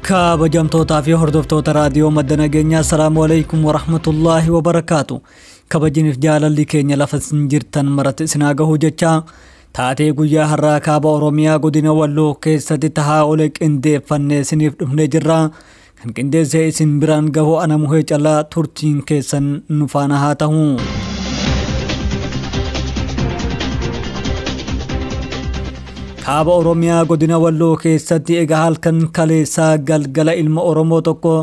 Kabajamtootaa fi hordoftoota raadiyoo madda nageenyaa, assalaamu alaikum warahmatullaahi wabarakaatu. Kabajiniif jaalalli keenya lafa isin jirtan maratti isin haa gahu jecha, taatee guyyaa har'aa kaaba Oromiyaa godina Walloo keessatti tahaa oole qindeeffannee isiniif dhufnee jirra. Kan qindeessee isin biraan gahu ana Muhee Callaa, turtiin keessan nu faana haa ta'u. Kaaba Oromiyaa godina Walloo keessatti egaa halkan kaleessaa galgala ilma Oromoo tokko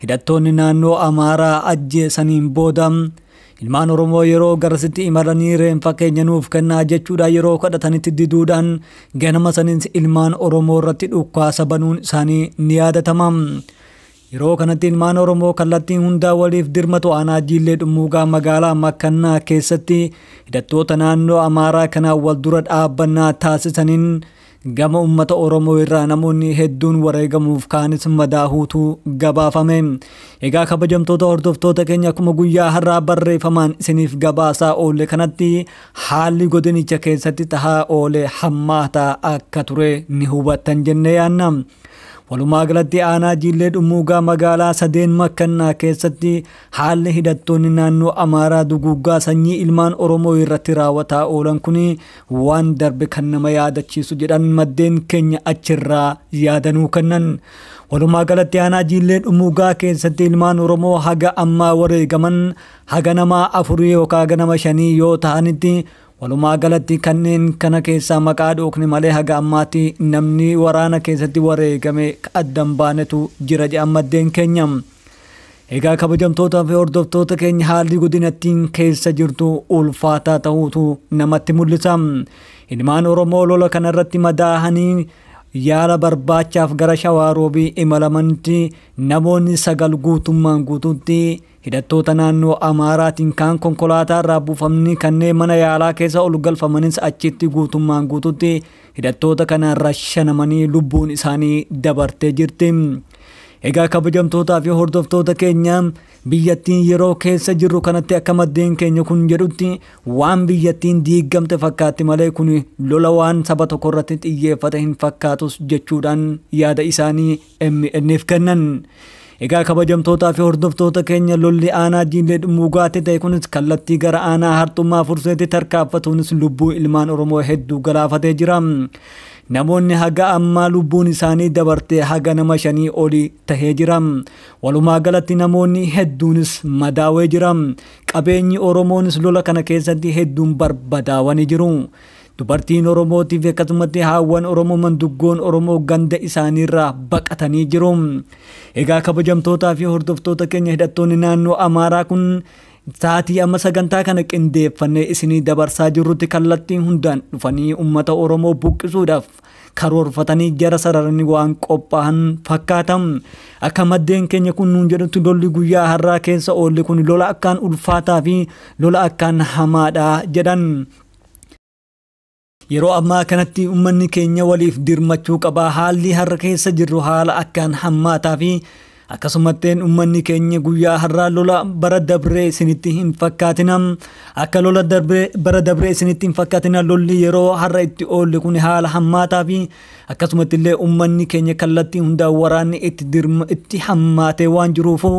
hidhattoonni naannoo Amaaraa ajjeesaniin booda, ilmaan Oromoo yeroo garasitti imalanii reenfa keenya nuuf kennaa jechuudhaan yeroo kadhatanitti diduudhaan ganama saniis ilmaan Oromoo irratti dhukkaasa banuun isaanii ni yaadatama. Yeroo kanatti ilmaan Oromoo kallattiin hundaa waliif dirmatu aanaa Jiillee Dhummuugaa magaalaa Makkannaa keessatti hidhattoota naannoo Amaaraa kanaan wal dura dhaabbannaa taasisaniin gama uummata Oromoo irraa namoonni hedduun wareegamuuf kaanis madaahuutu gabaafame. Egaa kabajamtoota hordoftoota keenya, akkuma guyyaa har'aa barreeffamaan isiniif gabaasaa oole kanatti haalli godinicha keessatti tahaa oole hammaataa akka ture ni hubattan jennee yaanna. Walumaa galatti aanaa Jiillee Dhummuugaa magaalaa Sadeen Makkannaa keessatti haalli hidhattoonni naannoo Amaaraa duguuggaa sanyii ilmaan Oromoo irratti raawwataa oolan kun waan darbe kan nama yaadachiisu jedhan maddeen keenya achirraa yaadanuu kennan. Walumaa galatti aanaa Jiillee Dhummuugaa keessatti ilmaan Oromoo haga ammaa wareegaman haga nama 4 yookaan haga nama 5 yoo ta'anitti, walumaa galatti kanneen kana keessaa maqaa dhookne malee haga ammaatti namni waraana keessatti wareegame addan baanetu jira jedhan maddeen keenya. Egaa kabajamtootaa fi hordoftoota keenya, haalli godinattiin keessa jirtu ulfaataa ta'uutu namatti mul'isa. Ilmaan Oromoo lola kanarratti madaahanii yaala barbaachaaf gara Shawaaroobii imalamanitti namoonni 9 guutummaan guutuutti hidhattoota naannoo Amaaraatiin kaan konkolaataa irraa buufamanii kanneen mana yaalaa keessa ol galfamanis achitti guutummaan guutuutti hidhattoota kanaan rashanamanii lubbuun isaanii dabartee jirti. Egaa kabajamtootaa fi hordoftoota keenya, biyyattiin yeroo keessa jirru kanatti akka maddeen keenya kun jedhutti waan biyyattiin diigamte fakkaatti malee kun lola waan saba tokko irratti xiyyeeffate hin fakkaatus jechuudhaan yaada isaanii MNF kennan. Egaa kabajamtootaa fi hordoftoota keenya, lolli aanaa Jiillee Dhummuugaatti ta'e kunis kallattii gara aanaa Harxummaa Furseetti tarkaanfatuunis lubbuu ilmaan Oromoo hedduu galaafatee jira. Namoonni haga ammaa lubbuun isaanii dabartee haga nama 5 olii tahee jira. Walumaa galatti namoonni hedduunis madaawee jira. Qabeenyi Oromoonis lola kana keessatti hedduun barbadaawanii jiru. Dubartiin Oromootii fi akkasumatti haawwan Oromoo, manduggoon Oromoo ganda isaaniirraa baqatanii jiru. Egaa kabajamtootaa fi hordoftoota keenya, hidhattoonni naannoo Amaaraa kun sa'aatii amma sagantaa kana qindeeffannee isinii dabarsaa jirrutti kallattiin hundaan dhufanii uummata Oromoo buqqisuudhaaf karoorfatanii jara sararanii waan qophaa'an fakkaata. Akka maddeen keenya kun nuun jedhutti lolli guyyaa har'aa keessa oolli kun lola akkaan ulfaataa fi lola akkaan hamaadha jedhan. Yeroo ammaa kanatti uummanni keenya waliif dirmachuu qaba. Haalli har'a keessa jirru haala akkaan hammaataa fi akkasumatteen uummanni keenya guyyaa har'aa lola bara dabree isinitti hin fakkaatina. Akka lola bara dabree isinitti hin fakkaatina, lolli yeroo har'a itti oolli kun haala hammaataa fi akkasumatti illee uummanni keenya kallattii hundaa waraanni itti dirma itti hammaatee waan jiruufu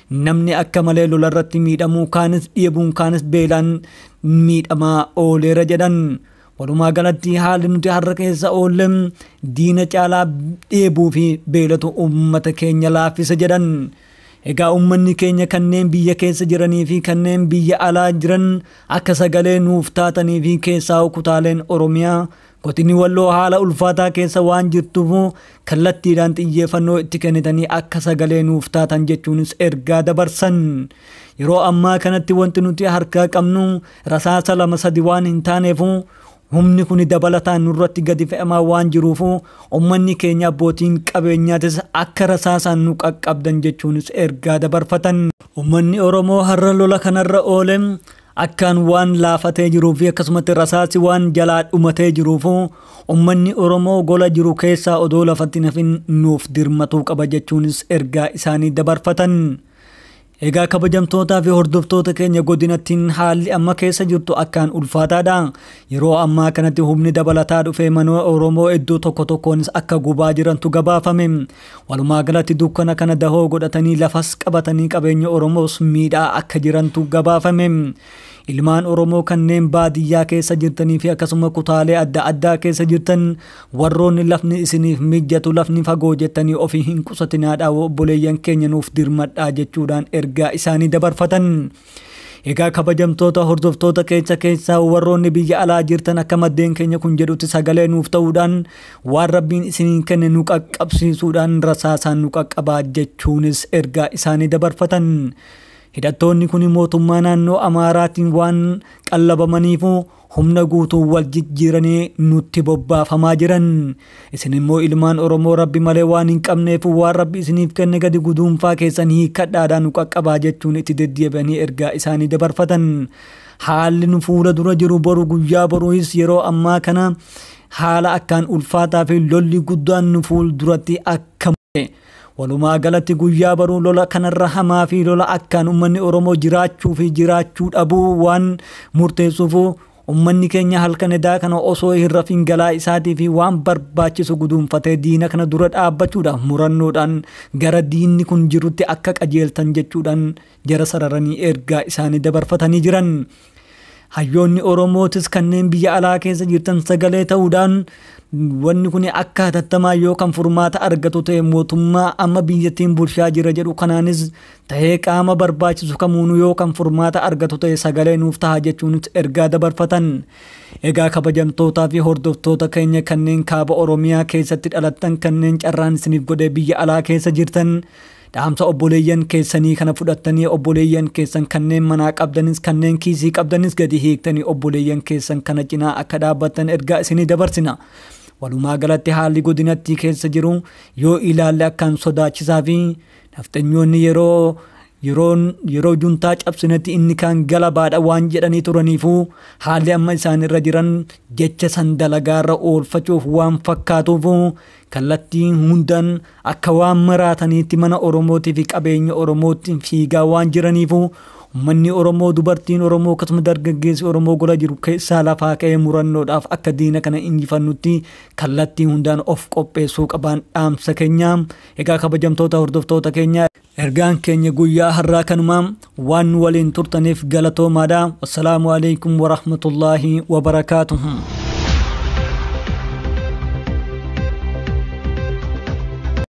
namni akka malee lola irratti miidhamuu, kaanis dheebuun, kaanis beelaan miidhamaa ooleera jedhan. Walumaa galatti haalli nuti har'a keessa oolle diina caalaa dheebuu fi beelatu uummata keenya laaffisa jedhan. Egaa uummanni keenya kanneen biyya keessa jiranii fi kanneen biyya alaa jiran akka sagalee nuuf taatanii fi keessaa kutaaleen Oromiyaa godinni Walloo haala ulfaataa keessa waan jirtuuf kallattiidhaan xiyyeeffannoo itti kennitanii akka sagalee nuuf taatan jechuunis ergaa dabarsan. Yeroo ammaa kanatti wanti nuti harkaa qabnu rasaasa 2 3 waan hin taaneef humni kun dabalataan nurratti gadi fe'amaa waan jiruuf uummanni keenya abbootiin qabeenyaatis akka rasaasaan nu qaqqabdan jechuunis ergaa dabarfatan. Uummanni Oromoo har'a lola kanarra oole akkaan waan laafatee jiruu fi akkasumatti rasaasi waan jalaa dhumatee jiruuf uummanni Oromoo gola jiru keessaa odoo lafatti nafin nuuf dirmatuu qaba jechuunis ergaa isaanii dabarfatan. Egaa kabajamtootaa fi hordoftoota keenya, godinattiin haalli amma keessa jirtu akkaan ulfaataadha. Yeroo ammaa kanatti humni dabalataa dhufee mana Oromoo iddoo tokko tokkoonis akka gubaa jirantu gabaafame. Walumaa galatti dukkana kana dahoo godhatanii lafas qabatanii qabeenya Oromoos miidhaa akka jirantu gabaafame. Ilmaan Oromoo kanneen baadiyyaa keessa jirtanii fi akkasuma kutaalee adda addaa keessa jirtan, warroonni lafni isiniif mijatu, lafni fagoo jettanii ofii hin qusatinaadha, obboleeyyan keenya nuuf dirmadhaa jechuudhaan ergaa isaanii dabarfatan. Egaa kabajamtoota hordoftoota keessa keessaa warroonni biyya alaa jirtan, akka maddeen keenya kun jedhutti, sagalee nuuf ta'uudhaan waan Rabbiin isiniin kenne nu qaqqabsiisuudhaan rasaasaan nu qaqqabaa jechuunis ergaa isaanii dabarfatan. Hidhattoonni kun mootummaa naannoo Amaaraatiin waan qallabamaniifu humna guutuu wal jijjiiranii nutti bobbaafamaa jiran. Isin immoo ilmaan Oromoo Rabbi malee waan hin qabneef, waan Rabbi isiniif kenne gadi guduunfaa keessan hiikkadhaadhaan nu qaqqabaa jechuun itti deddeebi'anii ergaa isaanii dabarfatan. Haalli nu fuula dura jiru boru, guyyaa boruus, yeroo ammaa kana haala akkaan ulfaataa fi lolli guddaan nu fuul duratti akka. Walumaa galatti guyyaa baruu lola kanarra hamaa fi lola akkaan uummanni Oromoo jiraachuu fi jiraachuu dhabuu waan murteessuuf, uummanni keenya halkan edaa kana osoo hin rafin galaa isaatii fi waan barbaachisu guduunfatee diina kana dura dhaabbachuudhaaf murannoodhaan gara diinni kun jirutti akka qajeeltan jechuudhaan jara sararanii ergaa isaanii dabarfatanii jiran. Hayyoonni Oromootis kanneen biyya alaa keessa jirtan sagalee ta'uudhaan wanni kun akka hatattamaa yoo kan furmaata argatu ta'e, mootummaa amma biyyattiin bulchaa jira jedhu kanaanis ta'ee qaama barbaachisu kamuunuu yoo kan furmaata argatu ta'e, sagalee nuuf ta'a jechuunis ergaa dabarfatan. Egaa kabajamtootaa fi hordoftoota keenya kanneen kaaba Oromiyaa keessatti dhalattan, kanneen carraan isiniif godhee biyya alaa keessa jirtan, dhaamsa obboleeyyan keessanii kana fudhattanii obboleeyyan keessan kanneen manaa qabdanis, kanneen kiisii qabdanis gadi hiiktanii obboleeyyan keessan kana cinaa akka dhaabbattan ergaa isinii dabarsina. Walumaa galatti haalli godinatti keessa jiru yoo ilaalle akkaan sodaachisaa fi nafxanyoonni yeroo juntaa cabsinetti inni kaan galabaadha waan jedhanii turaniifu, haalli amma isaan irra jiran jecha san dalagaarra oolfachuuf waan fakkaatuuf, kallattii hundaan akka waan maraataniitti mana Oromootii fi qabeenya Oromootti fiigaa waan jiraniifu, uummanni Oromoo, dubartiin Oromoo, akkasuma dargaggeessi Oromoo gola jiru keessaa lafaa ka'ee murannoodhaaf akka diina kana injifannutti kallattii hundaan of qopheessuu qaban dhaamsa keenya. Egaa kabajamtoota hordoftoota keenya, ergaan keenya guyyaa har'aa kanuma. Waan nu waliin turtaniif galatoomaadha. Wassalaamu alaikum warahmatullaahi wabarakaatuhu.